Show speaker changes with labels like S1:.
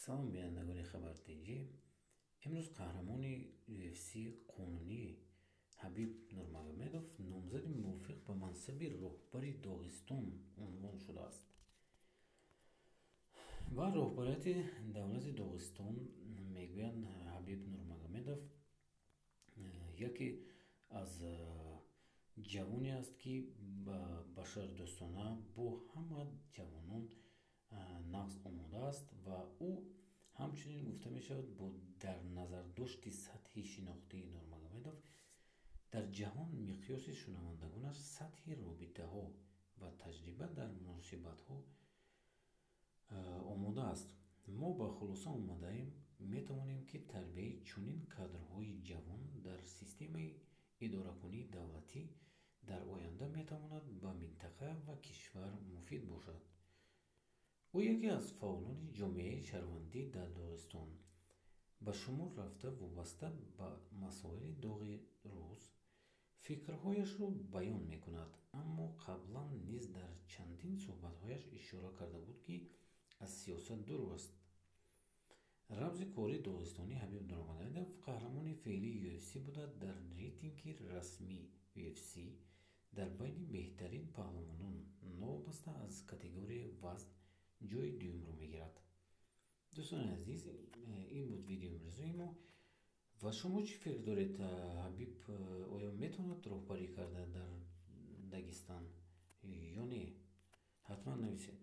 S1: Салом, бинандагони Хабар ТЖ. Имрӯз қаҳрамони UFC қонунӣ Ҳабиб Нурмагомедов номзади мувофиқ ба мансаби роҳбари Доғистон унвон шудааст ва роҳбарияти давлати Доғистон мегӯянд, Ҳабиб Нурмагомедов яке аз ҷавоне аст, ки башардӯстона бо ҳама ҷавонон нағз омодааст. Ва ӯ ҳамчунин гуфта мешавад, бо дар назардошти сатҳи шинохтии Нурмагомедов дар ҷаҳон, миқёси шунавандагонаш, сатҳи робитаҳо ва таҷриба дар муносибатҳо омода аст. Мо ба хулоса омадаем метавонем, ки тарбияи чунин кадрҳои ҷавон дар системаи идоракунии давлатӣ дар оянда метавонад ба минтақа ва кишвар муфид бошад. Ӯ яке аз фаъолони ҷомеаи шаҳрвандӣ дар Доғистон ба шумор рафта, вобаста ба масоили доғи рӯз фикрҳояшро баён мекунад. Аммо қаблан низ дар чандин суҳбатҳояш ишора карда буд, ки аз сиёсат дур аст. Рамзи кори доғистонӣ Ҳабиб Нурмагомедов қаҳрамони феълии UFC буда, дар рейтинги расмии UFC дар байни беҳтарин паҳлавонон новобаста аз категорияи вазн ҷои дуюмро мегирад. Дӯстони азиз, ин буд видеои имрӯзаи мо. Ва шумо чӣ фикр доред? Ҳабиб оё метавонад роҳбарӣ карда дар Дагистан ё не? Ҳатман нависед.